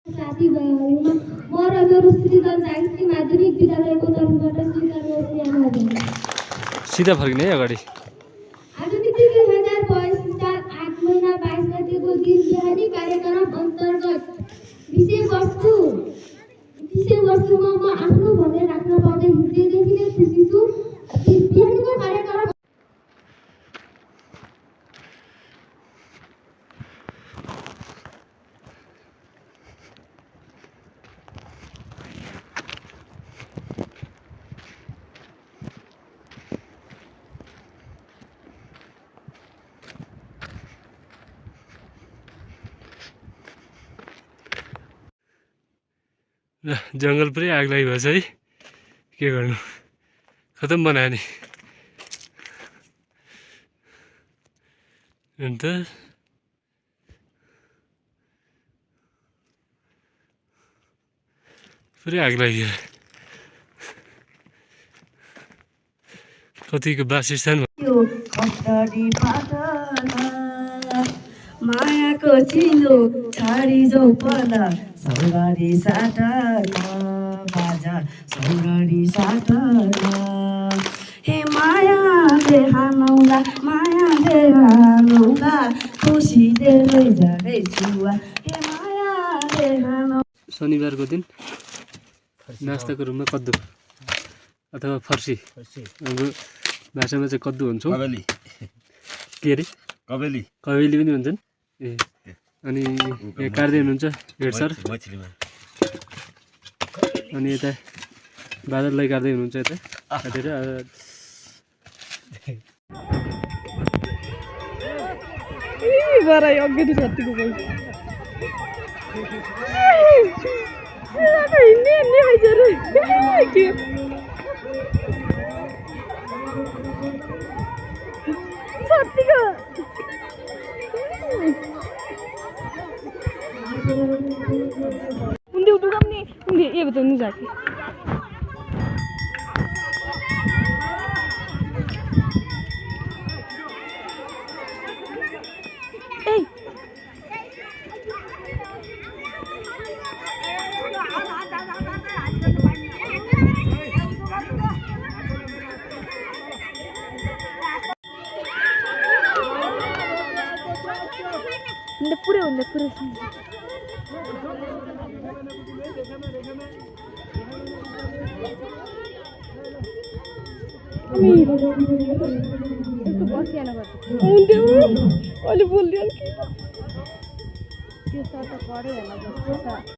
साथीभाइहरूमा म र मेरो श्रीगञ्ज आइसी माध्यमिक विद्यालयको तर्फबाट स्वीकार गर्छु। सिधा फर्किने है अगाडि। आज मिति 2022 साल 8 महिना 22 गतेको दिन बिहानी कार्यक्रम अन्तर्गत विषयवस्तुमा म आफ्नो भनाइ राख्न पाउँदै हृदयदेखि नै खुसी छु। बिहानीको कार्यक्रम जङ्गल पुरै आग लागि भएछ है, के गर्नु, खतम बनायो नि। अन्त पुरै आग लाग्यो। कतिको वासस्थान मायाको चिलो छाडी जाऊ पला सौगाडी साटन बाजा सौगाडी साटन हे माया दे हानौला खुसी दे लैजागै छुवा हे माया दे हानौ। शनिबारको दिन नास्ताको रुममा कद्दु अथवा फर्सी, हाम्रो भाषामा चाहिँ कद्दु भन्छौँ। के अरे कबेली पनि भन्छन्। ए अनि यहाँ काट्दै हुनुहुन्छ हेड सर, अनि यता बादललाई काट्दै हुनुहुन्छ यता काटेर। उन्हें उठूंगा नहीं, उन्हें ये बताओ नहीं जाके। पूरे बोल दिया